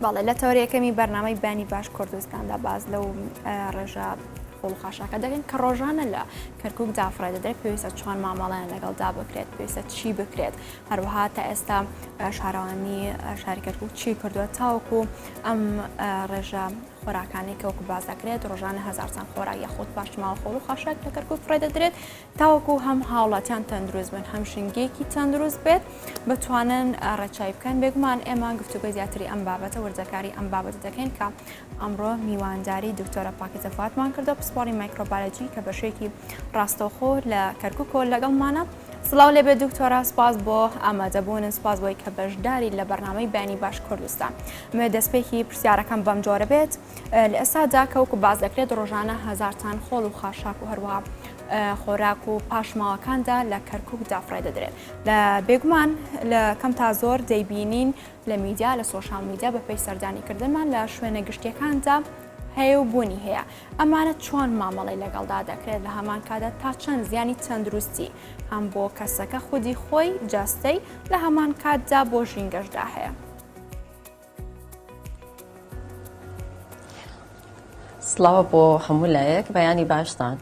بەڵێ لە تەوەری یەکەمی بەرنامەی بەیانی باش کوردستاندا باس لەو ڕێژە خۆڵ و خاشاکە دەکەین کە ڕۆژانە لە کەرکک دافڕێ دەدرێت پێویستە چۆن مامەڵیان لەگەڵدا بکرێت پێویستە چی بکرێت هەروەها تا ئێستا شارەوانی شاری کەرکک چی کردووە تاوەکو ئەم ڕێژە خۆراکانەی کە وەکو باس دەکرێت ڕۆژانە هەزارتان خۆراک یاخود پاشماوە خۆڵ و خاشاک لە کەرکک فڕێ دەدرێت تاوەکو هەم هاوڵاتیان تەندروست بن هەم ژینگەیەکی تەندروست بێت بتوانن ڕێچای بکەن بێگومان ئێمە گفتوگۆی زیاتری ئەم بابەتە وردەکاری ئەم بابەتە دەکەین کە ئەمڕۆ میوانداری دکتۆرە پاکیزە فاتمان کردو پسپۆڕی مایکرۆبایۆلۆجی کە بەشێکی ڕاستەوخۆ لە کەرکک و لەگەڵمانە سڵاو لێبێ دکتۆرە سپاس بۆ ئامادەبوون سپاس بۆی کە بەشداری لە بەرنامەی بەیانی باش کوردستان مێ دەستپێکی پرسیارەکەم بەم جۆرە بێت لە ئێستادا کە وەکو باس دەکرێت ڕۆژانە هەزارتان خۆڵ و خاشاک و هەروەها خۆراک و پاشماوەکاندا لە کەرکک دافڕێ دەدرێت لە بێگومان لە کەم تا زۆر دەیبینین لە میدیا لە سۆشیال میدیا بە پێی سەردانیکردنمان لە شوێنە گشتیەکاندا هەیە و بوونی هەیە ئەمانە چۆن مامەڵی لەگەڵدا دەکرێت لە هەمان کاتدا تا چەند زیانی تەندروستی هەم بۆ کەسەکە خودی خۆی جەستەی لە هەمان کاتدا بۆ ژینگەشدا هەیە. سڵاو بۆ هەموو لایەک بەیانی باشتان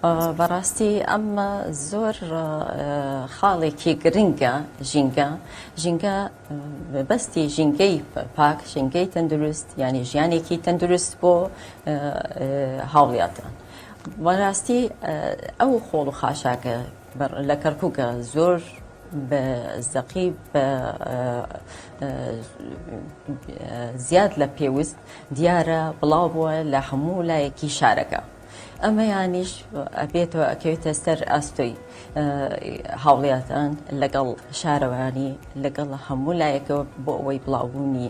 بەڕاستی ئەمە زۆر خاڵێکی گرنگە ژینگە ژینگە بەستی ژینگەی پاک ژینگەی تەندروست ینی ژیانێکی تەندروست بۆ هاوڵاتان بەڕاستی ئەو خۆڵ و خاشاکە لە کەرکووکە زۆر بە زەقی بە زیاد لە پێوست دیارە بڵاو بووە لە هەموو لایەکی شارەکە. ئەمەیانیش ئەبێتەوە ئەکەوێتە سەر ئاستۆی هاوڵاتان لەگەڵ شارەوانی لەگەڵ هەموو لایەکەوە بۆ ئەوەی بڵاوبوونی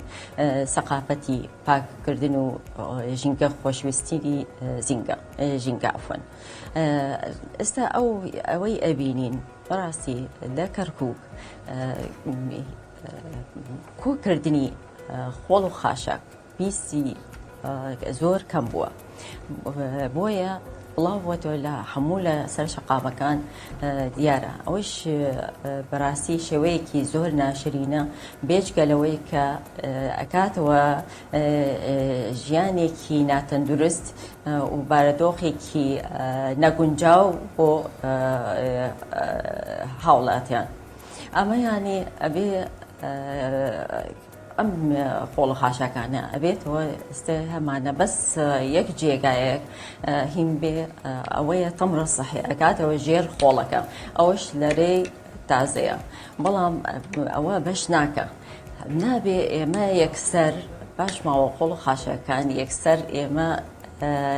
سەقافەتی پاککردن و ژینگە خۆشویستیی زینگە ژینگە عفوەن ئێستا ئەو ئەوەی ئەبینین بەڕاستی لە کەرکوک کۆکردنی خۆڵ و خاشاک پیسی زۆر کەم بووە بۆیە بڵاو بووەتەوە لە هەموو لە سەر شەقامەکان دیارە ئەوەش بەڕاستی شێوەیەکی زۆر ناشرینە بێجگە لەوەی کە ئەکاتەوە ژیانێکی ناتەندروست و بارەدۆخێکی نەگونجاو بۆ هاوڵاتیان ئەمە یانی ئەبێ ئەم خۆڵە خاشاکانە ئەبێتەوە ئێستا هەمانە بەس یەک جێگایەک هین بێ ئەوەیە تەمرە سەحی ئەکاتەوە ژێر خۆڵەکە ئەوەش لە رێی تازەیە بەڵام ئەوە بەش ناکە نابێ ئێمە یەکسەر باش ماوە خۆڵ و خاشەکان یەکسەر ئێمە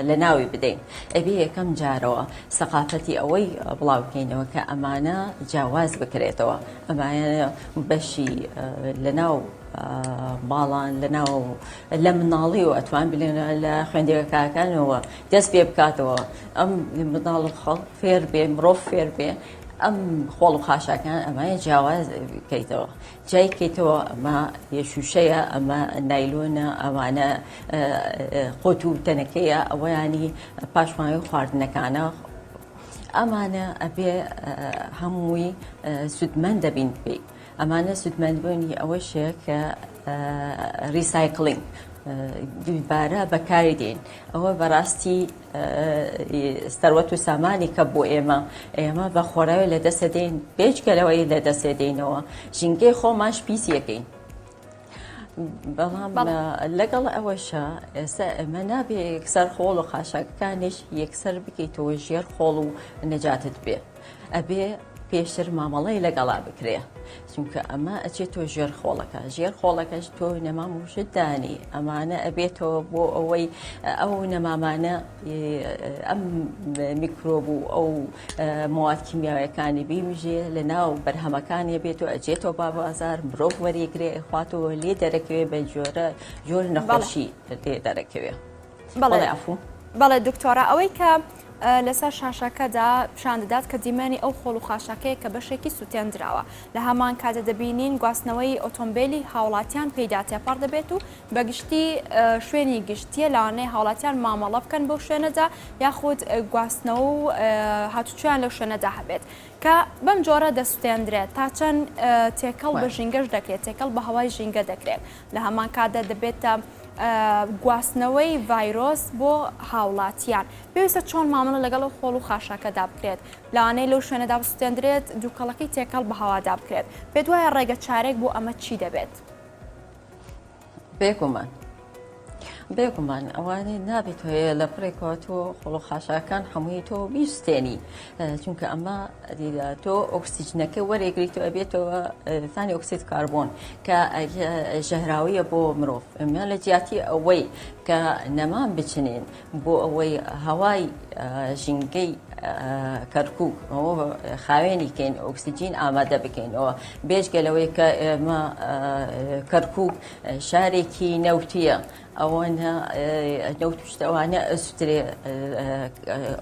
لە ناوی بدەین ئەبێ یەکەم جارەوە سەقافەتی ئەوەی بڵاو بکەینەوە کە ئەمانە جیاواز بکرێتەوە ئەمانە بەشی لە ناو ماڵان لە ناو لە مناڵی و ئەتوان بلێن لە خوێندگەکانەوە دەست پێ بکاتەوە ئەم منداڵ خەڵ فێر بێ مرۆڤ فێر بێ ئەم خۆڵ و خاشاکان ئەمایە جیاواز بکەیتەوە جای کەیتەوە ئەمە شوشەیە ئەمە نایلۆنە ئەوانە قوت و تەنەکەیە ئەوەیانی پاشماوەی خواردنەکانە ئەمانە ئەبێ هەمووی سوودمەند دەبین پێی ئەمانە سوودمەندبوونی ئەوەشە کە recycling دووبارە بەکاری دێن ئەوە بەڕاستی سەروەت و سامانی کە بۆ ئێمە ئێمە بە خۆراوی لە دەستە دێن بێجگە لەوەی لە دەستێ دێنەوە ژینگەی خۆماش پیسیەکەین بەڵام لەگەڵ ئەوەشە ئێستا ئێمە نابێ یەکسەر خۆڵ و خاشاکەکانیش یەکسەر بکەیتەوە ژێر خۆڵ و نەجاتت بێ ئەبێ پێشتر مامەڵەی لەگەڵا بکرێ چونکە ئەمە ئەچێتەوە ژێر خۆڵەکە ژێر خۆڵەکەش تۆ نەمام وشت دانی ئەمانە ئەبێتەوە بۆ ئەوەی ئەو نەمامانە ئەم میکرۆب و ئەو مواد کیمیاویەکانی بیمژێ لە ناو بەرهەمەکانی بێت و ئەچێتەوە با بازار مرۆڤ وەریگرێ خواتەوە لێ دەرەکەوێ بە جۆرە جۆر نەخۆشی لێ دەرەکەوێ بەڵێ عفو بەڵێ دکتۆرە ئەوەی کە. لەسەر شاشەکەدا پیشان دەدات کە دیمەنی ئەو خۆڵ و خاشاکەیە کە بەشێکی سووتێندراوە. لە هەمان کاتدا دەبینین گواستنەوەی ئۆتۆمبێلی هاوڵاتیان پێیدا تێپەڕ دەبێت و بە گشتی شوێنی گشتییە لەوانەیە هاوڵاتیان مامەڵە بکەن بەو شوێنەدا یاخود گواستنەوە و هاتوچۆیان لەو شوێنەدا هەبێت کە بەم جۆرە دەسوتێندرێت تا چەند تێکەڵ بە ژینگەش دەکرێت تێکەڵ بە هەوای ژینگە دەکرێت لە هەمان کاتدا دەبێتە گواستنەوەی ڤایرۆس بۆ هاوڵاتیان پێویستە چۆن مامەڵە لەگەڵ ئەو خۆڵ و خاشاکەدا بکرێت لەوانەیە لەو شوێنەدا بسوتێندرێت دووکەڵەکەی تێکەڵ بە هەوادا بکرێت پێت وایە ڕێگە چارێک بۆ ئەمە چی دەبێت؟ بێگومان بێگومان ئەوانەی نابێت هەیە لە پڕێکەوە تۆ خۆڵ و خاشاکان هەمووی تۆ بیستێنی چونکە ئەمە تۆ ئۆکسیجنەکە وەرێگری تۆ ئەبێتەوە ثانی ئۆکسید کاربۆن کە ژەهراویە بۆ مرۆڤ ئەمە لە جیاتی ئەوەی کە نەمان بچنین بۆ ئەوەی هەوای ژینگەی کەرکوک خاوێنی کەین ئۆکسجین ئامادە بکەینەوە بێجگە لەوەی کە ئێمە کەرکوک شارێکی نەوتیە ئەوەنە نەوت شتەوانە ئەسوترێ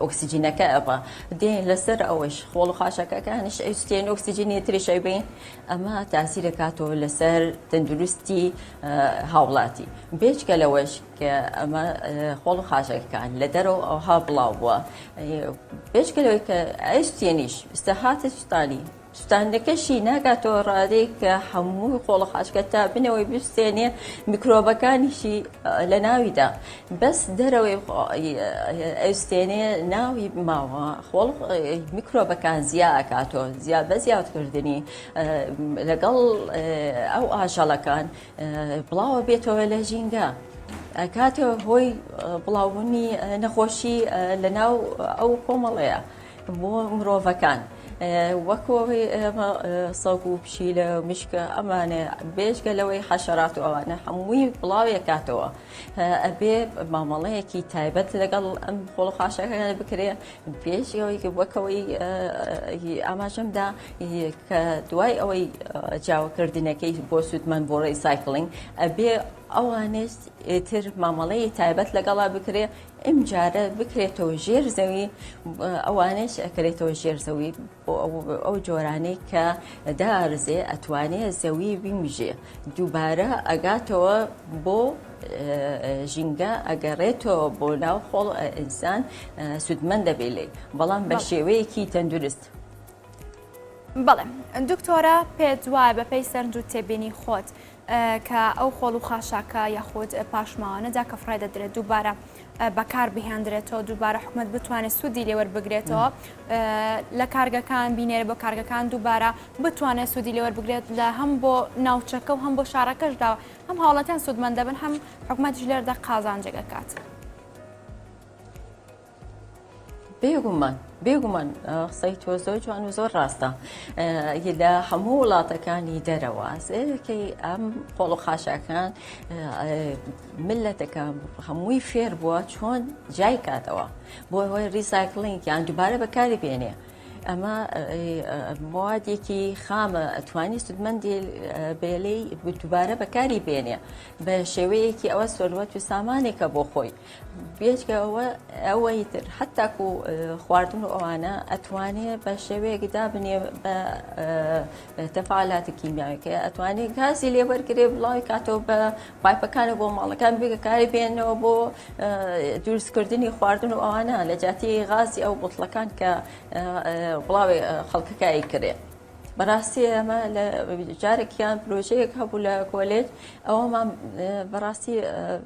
ئۆکسجینەکە ئەبا دێ لەسەر ئەوەش خۆڵ و خاشەکەکانش ئەستێن ئۆکسجینی تریش ئەیبین ئەمە تاسیرەکاتەوە لەسەر تەندروستی هاوڵاتی بێجگە لەوەش کە ئەمە خۆڵ و خاشەکەکان لە دەرەوە ئەوها بڵاو بووە بێجگە لەوەی کە ئەیستێنیش ئێستا هاتە سوستانی سوستاندنەکەشی ناگاتەوە ڕادەی کە هەمووی خۆڵ و خاشکە تا بنەوەی بستێنێ میکرۆبەکانیشی لە ناویدا بەس دەرەوەی ئەستێنێ ناوی ماوە خۆڵ میکرۆبەکان زیا ئەکاتەوە زیا بە زیادکردنی لەگەڵ ئەو ئاژەڵەکان بڵاوە بێتەوە لە ژینگە ئەکاتەوە هۆی بڵاوبوونی نەخۆشی لە ناو ئەو کۆمەڵەیە بۆ مرۆڤەکان وەکەوەی ئێمە سەگ و پشیلە مشکە ئەمانە بێژگە لەوەی حەشەرات و ئەوانە هەمووی بڵاوێکاتەوە ئەبێ مامەڵەیەکی تایبەت لەگەڵ ئەم خۆڵ و خاشەکان بکرێ پێش ئەوەی وەکەوەی ئاماژەمدا کە دوای ئەوەی جیاوەکردنەکەی بۆ سوودمەند بۆ recycling ئەبێ ئەوانش تر مامەڵەی تایبەت لەگەڵا بکرێ ئەمجارە بکرێتەوە ژێر زەوی ئەوانش ئەکرێتەوە ژێر زەوی بۆ ئەو جۆرانەی کە دارزێ ئەتوانێ زەوی بمژێ دووبارە ئەگاتەوە بۆ ژینگە ئەگەڕێتەوە بۆ ناو خۆڵ ئینسان سوودمەند دەبێ لێی بەڵام بە شێوەیەکی تەندروست. بەڵێ دکتۆرە پێت وایە بەپێی سەرنج و تێبینی خۆت کە ئەو خۆڵ و خاشاکە یاخود پاشماوانەدا کە فڕێ دەدرێت دووبارە بەکار بهێندرێتەوە دووبارە حکومت بتوانێت سوودی لێوەربگرێتەوە لە کارگەکان بینێرە بۆ کارگەکان دووبارە بتوانێت سوودی لێوەربگرێت لە هەم بۆ ناوچەکە و هەم بۆ شارەکەشدا هەم هاوڵاتیان سوودمەند دەبن هەم حکومەتیش لێرەدا قازانجێک ئەکات. بێگومان بێگومان قسەی تۆ زۆر جوان و زۆر ڕاستە لە هەموو وڵاتەکانی دەرەوە سەیرەکەی ئەم خۆڵ و خاشاکان ملەتەکە هەمووی فێر بووە چۆن جای کاتەوە بۆ هۆی recycling یان دووبارە بەکاری بێنێ ئەمە موادێکی خامە ئەتوانی سوودمەندی بێلەی دووبارە بەکاری بێنێ بە شێوەیەکی ئەوە سەروەت و سامانێکە بۆ خۆی بێجگە ئەوە ئەوەی تر حتاکو خواردن و ئەوانە ئەتوانێ بە شێوەیەک دابنێ بە تەفاعلاتی کیمیاویکە ئەتوانێ گازی لێ وەرگێ بڵاوی کاتەوە بە پایپەکانە بۆ ماڵەکان بێگەکاری بێنەوە بۆ دروستکردنی خواردن و ئەوانە لە جیاتی غازی ئەو بوتڵەکان کە بڵاوێ خەڵکەکە ئەیکرێ. بەڕاستی ئەمە لە جارێکیان پرۆژەیەک هەبوو لە کۆلێج ئەوەمان بەڕاستی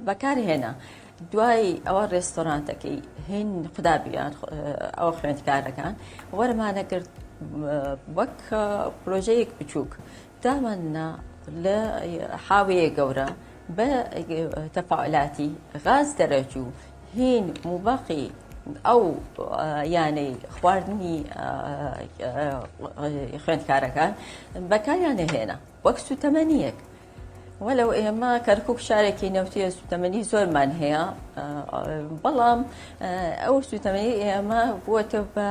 بەکارهێنا دوای ئەوە ڕێستۆرانتەکەی هین قوتابیان ئەوە خوێندکارەکان وەرمانە کرد وەک پرۆژەیەک بچووک داماننا لە حاوەیە گەورە بە تەفاعلاتی غاز دەرەچوو هین موبەقی ئەو یانەی خواردنی خوێندکارەکان بەکاریان نەهێنا وەک سوتەمەنیەک وەلو ئێمە کەرکک شارێکی نەوتیە سوتەمەنی زۆرمان هەیە بەڵام ئەو سوتەمەنی ئێمە بووەتە بە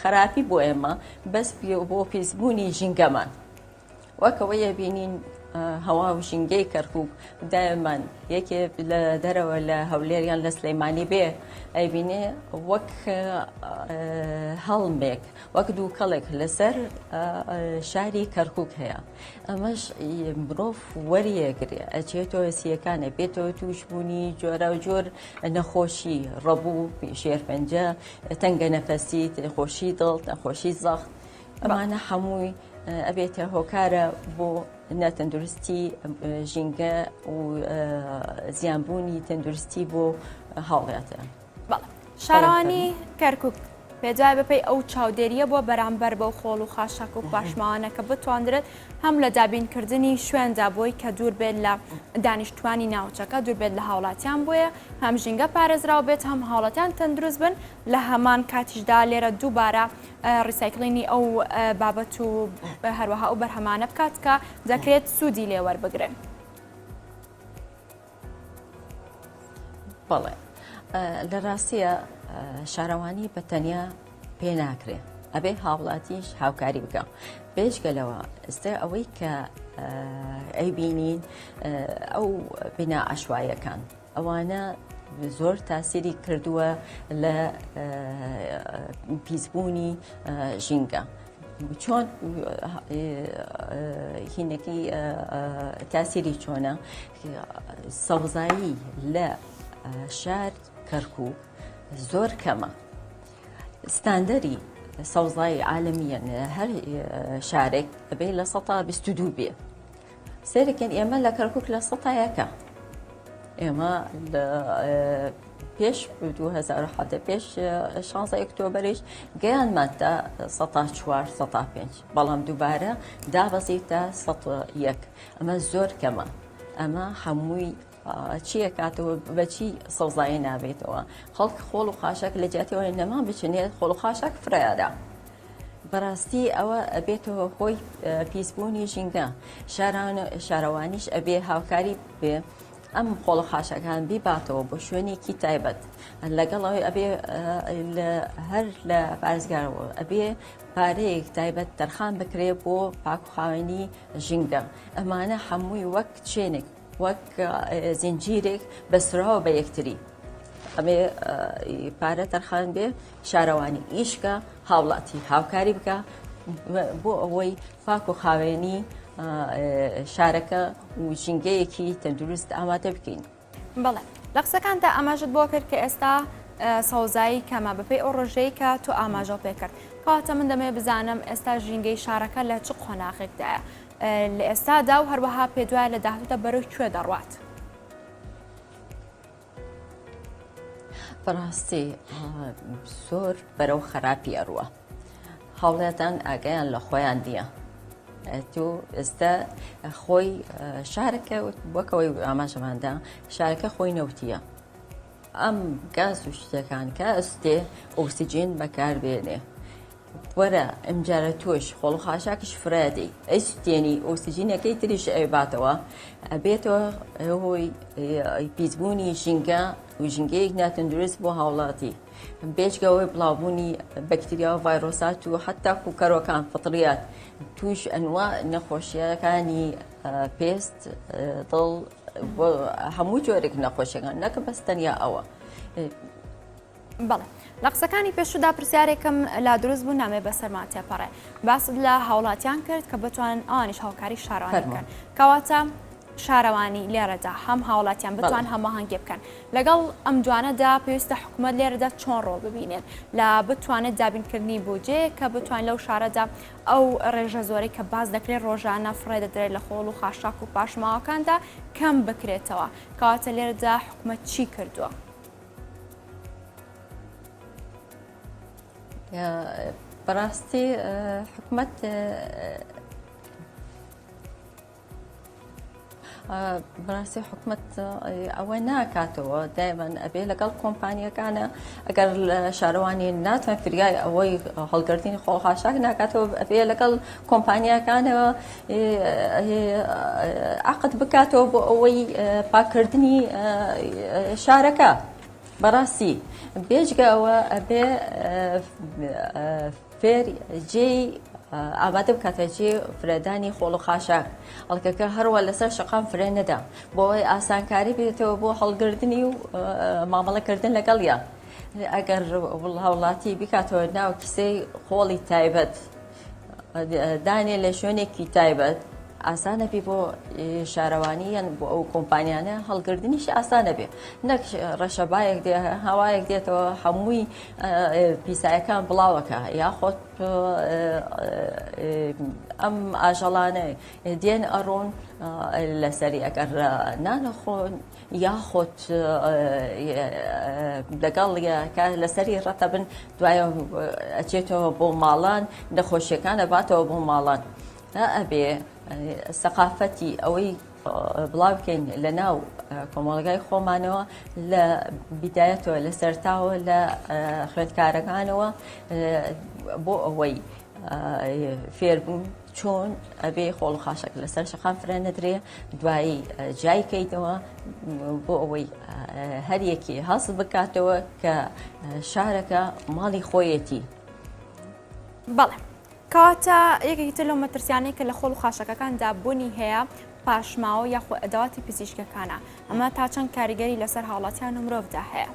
خراپی بۆ ئێمە بەس بۆ پیسبوونی ژینگەمان وەک ئەوەی ئەبینین. هەوا و ژینگەی کەرکوک دایمان یەکێ لە دەرەوە لە هەولێر یان لە سلەیمانی بێ ئەیبینێ وەک هەڵمێک وەک دووکەڵێک لەسەر شاری کەرکک هەیە ئەمەش مرۆڤ وەریەگرێ ئەچێتەوە سیەکانە بێتەوە تووشبوونی جۆراوجۆر نەخۆشی ڕەبوو شێرپەنجە تەنگە نەفەسی نەخۆشی دڵ نەخۆشی زەخت ئەمانە هەمووی ئەبێتە هۆکارە بۆ ناتەندروستی ژینگە و زیانبوونی تەندروستی بۆ هاوڵاتیان. بەڵێ شارەوانی کەرکک پێدوای بەپێی ئەو چاودێریە بۆ بەرامبەر بەو خۆڵ و خاشاک و پاشماوانە کە بتواندرێت هەم لە دابینکردنی شوێندا بۆی کە دوور بێت لە دانیشتوانی ناوچەکە دوور بێت لە هاوڵاتیان بۆیە هەم ژینگە پارێزراو بێت هەم هاوڵاتیان تەندروست بن لە هەمان کاتیشدا لێرە دووبارە recycling ی ئەو بابەت و هەروەها ئەو بەرهەمانە بکات کە دەکرێت سوودی لێ وەربگرن. بەڵێ لە ڕاستیە شارەوانی بە تەنیا پێ ناکرێ ئەبێ هاوڵاتیش هاوکاری بکە بێجگە لەوە ئێستا ئەوەی کە ئەیبینین ئەو بنا عشوایەکان ئەوانە زۆر تاسیری کردووە لە پیسبوونی ژینگە چۆن هینەکەی تاسیری چۆنە سەوزایی لە شار کەرکک زۆر کەمە ستاندەری سەوزایی عالمیان هەر شارێک ئەبێ لە 122 بێ سەیرکەن ئێمە لە کەرکک لە سەتا یەکە ئێمە لە پێش 2017 پێش 16 ئۆکتۆبەریش گەیانمان تا سەتا چوار سەتا پێنج بەڵام دووبارە دابەزی تا سەد یەک ئەمە زۆر کەمە ئەمە هەمووی چییە کاتەوە بەچی سەوزایی نابێتەوە خەڵک خۆڵ و خاشاک لە جیاتیەوە نەمان بچنێت خۆڵ و خاشاک فرەیادا بەڕاستی ئەوە ئەبێتەوە هۆی پیسبوونی ژینگە شاران شارەوانیش ئەبێ هاوکاری بێ ئەم خۆڵە خاشەکان بیباتەوە بۆ شوێنێکی تایبەت لەگەڵ ئەوەی ئەبێ هەر لە پارێزگارەوە ئەبێ پارەیەک تایبەت تەرخان بکرێ بۆ پاکوخاوێنی ژینگە ئەمانە هەمووی وەک چێنێک وەک زنجیرێک بەستراوە بە یەکتری ئەمێ پارە تەرخان بێ شارەوانی ئیشکە هاوڵاتی هاوکاری بکە بۆ ئەوەی پاک و خاوێنی شارەکە و ژینگەیەکی تەندروست ئامادە بکەین. بەڵێ لە قسەکانتا ئاماژت بۆ کرد کە ئێستا سەوزایی کەمە بەپێی ئەو ڕۆژەی کە تۆ ئاماژەو پێ کرد کەواتە من دەمەوێت بزانم ئێستا ژینگەی شارەکە لە چ قۆناغێکدایە لە ئێستادا و هەروەها پێدوایە لە داهاتوودا بەرەو کوێ دەڕوات؟ بەڕاستی زۆر بەرەو خراپی ئەڕوە هاوڵاتان ئاگایان لە خۆیان نییە تو ئێستا خۆی شارەکە وەکەوەی ئاماژەماندا شارەکە خۆی نەوتیە ئەم گاز و شتەکان کە ئەستێ ئۆکسجین بەکاربێنێ وەرە ئەمجارە تۆش خۆڵ و خاشاکیش فرەدەی ئەیسوتێنی ئۆکسجینەکەی تریش ئەیباتەوە ئەبێتەوە هۆی پیسبوونی ژینگە و ژینگەیەک ناتەندروست بۆ هاوڵاتی بێجگەوەی بڵاوبوونی بەکتریا و ڤایرۆسات و حتا کوکەرۆکان فطریات توش ئەنوا نەخۆشیەکانی پێست دڵ هەموو جۆرێک نەخۆشیەکان نەکە بەس تەنیا ئەوە. بەڵێ لە قسەکانی پێشودا پرسیارێکم لا دروست بوو نامێ بەسەرما تێپەڕێ باست لە هاوڵاتیان کرد کە بتوانن ئەوانیش هاوکاری شارەوانی بکەن کەواتە شارەوانی لێرەدا هەم هاوڵاتیان بتوان هەماهەنگی بکەن لەگەڵ ئەم دوانەدا پێویستە حکوومەت لێرەدا چۆن ڕۆڵ ببینێت لە بتوانێت دابینکردنی بودجەیە کە بتوان لەو شارەدا ئەو ڕێژە زۆرەی کە باس دەکرێت ڕۆژانە فڕێ دەدرێت لە خۆڵ و خاشاک و پاشماوەکاندا کەم بکرێتەوە کەواتە لێرەدا حکوومەت چی کردووە؟ بەڕاستی حکومەت بەڕاستی حکومەت ئەوە ناکاتەوە دایمەن ئەبێ لەگەڵ کۆمپانیەکانە ئەگەر لە شارەوانی ناتوان فریای ئەوەی هەڵگرتنی خۆڵ خاشاک ناکاتەوە ئەبێ لەگەڵ کۆمپانیاکانەوە عقد بکاتەوە بۆ ئەوەی پاکردنی شارەکە بەڕاستی بێجگە ئەوە ئەبێ فێر جێی. ئامادە بکاتە جێ فرەدانی خۆڵ و خاشاک ئەڵکەکە هەروە لەسەر شەقام فرە نەدا بۆ ئەوەی ئاسانکاری بێتەوە بۆ هەڵگردنی و مامەڵەکردن لەگەڵیا ئەگەر هاوڵاتی بکاتەوە ناو کیسەی خۆڵی تایبەت دانێ لە شوێنێکی تایبەت ئاسانە بی بۆ شارەوانی یان بۆ ئەو کۆمپانیانە هەڵگردنیش ئاسانە بێ نەک ڕەشەبایەک دێ هەوایەک دێتەوە هەمووی پیسایەکان بڵاوەکە یاخۆت ئەم ئاژەڵانە دێن ئەڕۆن لەسەری ئەگەر نانەخۆن یاخود لەگەڵ لەسەری ڕەتەبن دوای ئەچێتەوە بۆ ماڵان نەخۆشیەکان ئەباتەوە بۆ ماڵان ئەبێ سەقافەتی ئەوەی بڵاو بکەین لە ناو کۆمەڵگای خۆمانەوە لە بیدایەتەوە لە سەرتاوە لە خوێندکارەکانەوە بۆ ئەوەی فێربوون چۆن ئەبێ خۆڵ و خاشەک لەسەر شەقام فرە نەدرێ دوایی جای کەیتەوە بۆ ئەوەی هەریەکی هەست بکاتەوە کە شارەکە ماڵی خۆیەتی. بەڵێ کەواتە یەکێکی تر لەو مەترسیانەی کە لە خۆڵ و خاشەکەکاندا بوونی هەیە پاشماوە یاخۆ ئەدەواتی پزیشکەکانە ئەمە تا چەند کاریگەری لەسەر هاوڵاتیان و مرۆڤدا هەیە؟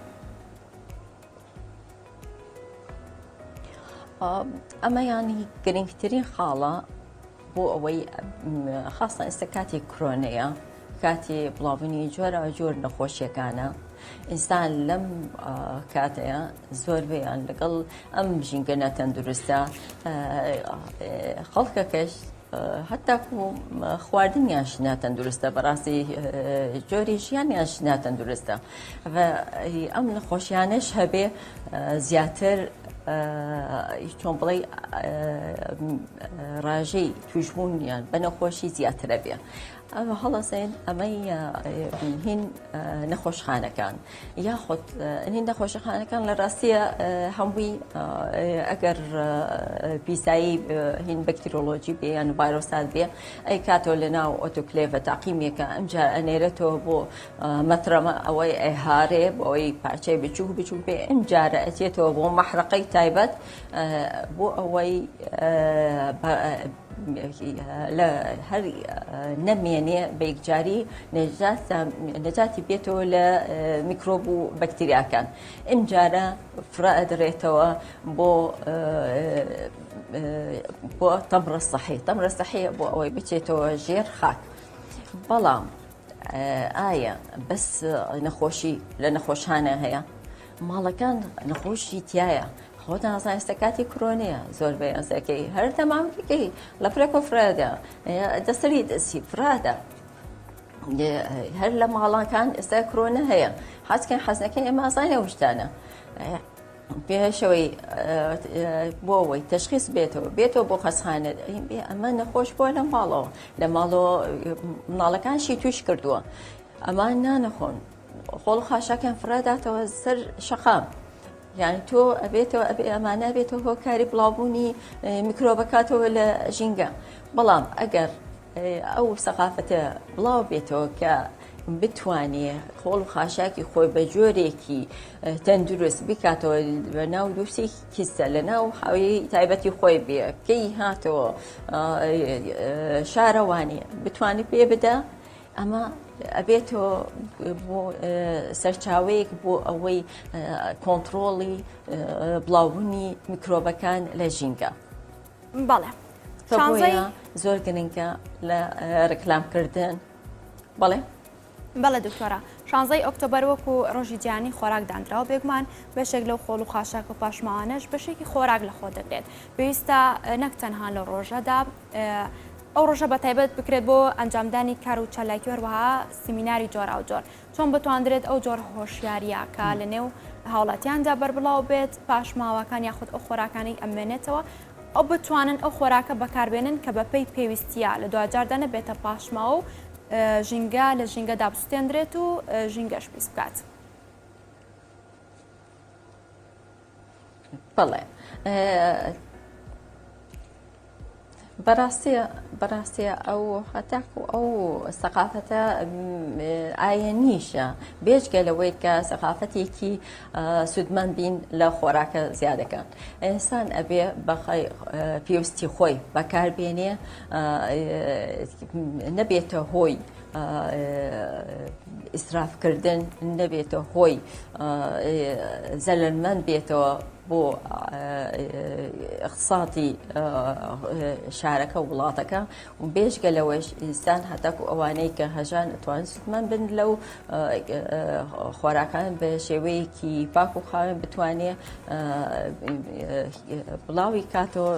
ئەمە یانی گرنگترین خاڵە بۆ ئەوەی خاستە ئێستا کاتی کرۆنەیە کاتی بڵاوبوونی جۆرە جۆر نەخۆشیەکانە ئینسان لەم کاتەیە زۆربەیان لەگەڵ ئەم ژینگە ناتەندروستە خەڵکەکەش هەتاکو خواردنیانش ناتەندروستە بەڕاستی جۆری ژیانیانش ناتەندروستە ئەم نەخۆشیانەش هەبێ زیاتر چۆن بڵێ ڕاژەی توشبوونیان بە نەخۆشی زیاترە بێ. ئەمە هەڵەسێن ئەمەی هین نەخۆشخانەکان یاخود هین نەخۆشخانەکان لە ڕاستیە هەمووی ئەگەر پیسایی هین بەکتریۆلۆجی بێ یان ڤایرۆسات بێ ئەی کاتەوە لە ناو ئۆتۆکلێڤە تاقیمێکە ئەمجا ئەنێرێتەوە بۆ مەترەمە ئەوەی ئەیهارێ بۆ ئەوەی پارچەی بچووک بچووک بێ ئەمجارە ئەچێتەوە بۆ مەحرەقەی تایبەت بۆ ئەوەی لە هەر نەمێنێ بە یەکجاری نەجاتی بێتەوە لە میکرۆب و بەکتریاکان ئەمجارە فرە ئەدرێتەوە بۆ بۆ تەمرە سەحی تەمرە سەحیە بۆ ئەوەی بچێتەوە ژێر خاک بەڵام ئایا بەس نەخۆشی لە نەخۆشانە هەیە ماڵەکان نەخۆشی تایە خۆتان ئەزان ئێستا کاتی کرۆنەیە زۆر بە ئەزەکەی هەر تەمامەکەی لە فرەکۆ فرەدا دەسەری دەسی فرادا هەر لە ماڵەکان ئێستا کرۆنە هەیە حەزکەن حەزەکەی ئێمە ئازانێ وشتانە پێشەوەی بۆ ئەوەی تەشخیص بێتەوە بێتەوە بۆ خەسخانە ئەمە نەخۆش بووە لە ماڵەوە لە ماڵەوە مناڵەکانشی توش کردووە ئەمان نانەخۆن خۆڵ خاشاکیان فڕێداتەوە سەر شەقام یانی تۆ ئەبێتەوە ئەبێ ئەمانە بێتەوە هۆکاری بڵاوبوونی میکرۆبەکاتەوە لە ژینگە بەڵام ئەگەر ئەو سەقافەتە بڵاو بێتەوە کە بتوانێ خۆڵ و خاشاکی خۆی بە جۆرێکی تەندروست بکاتەوە بە ناو دووسێکی کیسە لە ناو حاوی تایبەتی خۆی بێ کەی هاتەوە شارەوانی بتوانێت پێ بدە ئەمە ئەبێتەوە بۆ سەرچاوەیەک بۆ ئەوەی کۆنتڕۆڵی بڵاوبوونی میکرۆبەکان لە ژینگە. بەڵێ شانزەی زۆر گرنگە لە ڕێکلامکردن بەڵێ. بەڵێ دکتۆرە شانزەی ئۆکتۆبەر وەکو ڕۆژی جیهانی خۆراک دانراوە بێگومان بەشێک لەو خۆڵ و خاشاک و پاشماوانەش بەشێکی خۆراک لە خۆ دەگرێت پێویستە نەک تەنها لە ڕۆژەدا ئەو ڕۆژە بە تایبەت بکرێت بۆ ئەنجامدانی کار و چالاکی و هەروەها سیمیناری جۆراوجۆر چۆن بتواندرێت ئەو جۆرە هۆشیارییە کە لە نێو هاوڵاتیاندا بەربڵاو بێت پاشماوەکان یاخود ئەو خۆراکانەی ئەمێنێتەوە ئەو بتوانن ئەو خۆراکە بەکاربێنن کە بەپێی پێویستیە لە دواجاردا نەبێتە پاشماوە و ژینگە لە ژینگەدا بسوتێندرێت و ژینگەش پیس بکات. بەڵێ. بەڕاستی بەڕاستی ئەو هەتاکو ئەو سەقافەتە ئاینیشە بێجگە لەوەی کە سەقافەتێکی سوودمەند بین لە خۆراکە زیادەکان ئینسان ئەبێ بەخی پێویستی خۆی بەکاربێنێ نەبێتە هۆی ئیسرافکردن نەبێتە هۆی زەلەرمەند بێتەوە بۆ اقتصادی شارەکە و وڵاتەکە و بێژگە لەوەش ئینسان هەتاکو ئەوانەی کە هەژان ئەتوان سوودمەند بن لەو خۆراکان بە شێوەیەکی پاک و خاوێن بتوانێ بڵاوی کاتەوە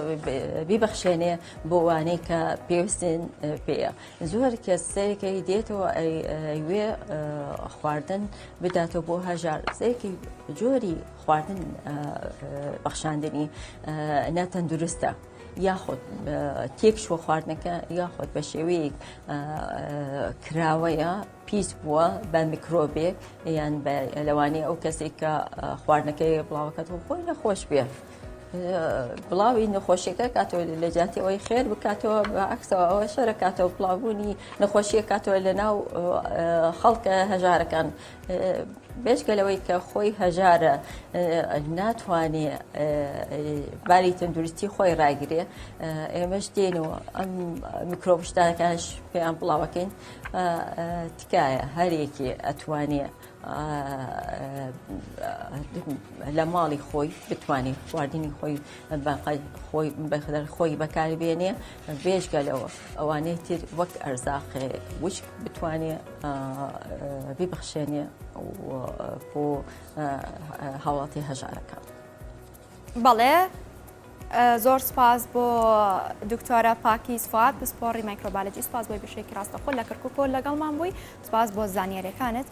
بیبەخشێنێ بۆ وانەی کە پێویستن پێیە زۆر کەس سەیرکەی دێتەوە ئەیوێ خواردن بداتەوە بۆ هەژار سەیرکەی جۆری خواردن بەخشاندنی ناتەندروستە یاخود تێکچووە خواردنەکە یاخود بە شێوەیەک کراوەیە پیس بووە بە میکرۆبێک یان لەوانەیە ئەو کەسێک کە خواردنەکەی بڵاوەکەتەوە خۆی نەخۆش بێ بڵاوی نەخۆشیەکە کاتەوە لە جیاتی ئەوەی خێر بکاتەوە بە عکسەوە ئەوە شەرە کاتەوە بڵاوبوونی نەخۆشیە کاتەوە لە ناو خەڵکە هەژارەکان بێجگە لەوەی کە خۆی هەژارە ناتوانێ باری تەندروستی خۆی ڕاگرێ ئێمەش دێن و ئەم میکرۆبشتاکەش پێیان بڵاوەکەین تکایە هەرێکی ئەتوانێ لە ماڵی خۆی بتوانێت خواردنی خۆی خۆی بەخدر خۆی بەکاربێنێ بێژگە لەوە ئەوانەی تر وەک ئەرزاقێ وشک بتوانێ بیبەخشێنێ بۆ هاوڵاتی هەژارەکان. بەڵێ زۆر سپاس بۆ دکتۆرە پاکیز فواد پسپۆڕی مایکرۆبالۆجی سپاس بۆی بەشێکی ڕاستەخۆ لە کەرکووکەوە لەگەڵمان بووی سپاس بۆ زانیاریەکانت.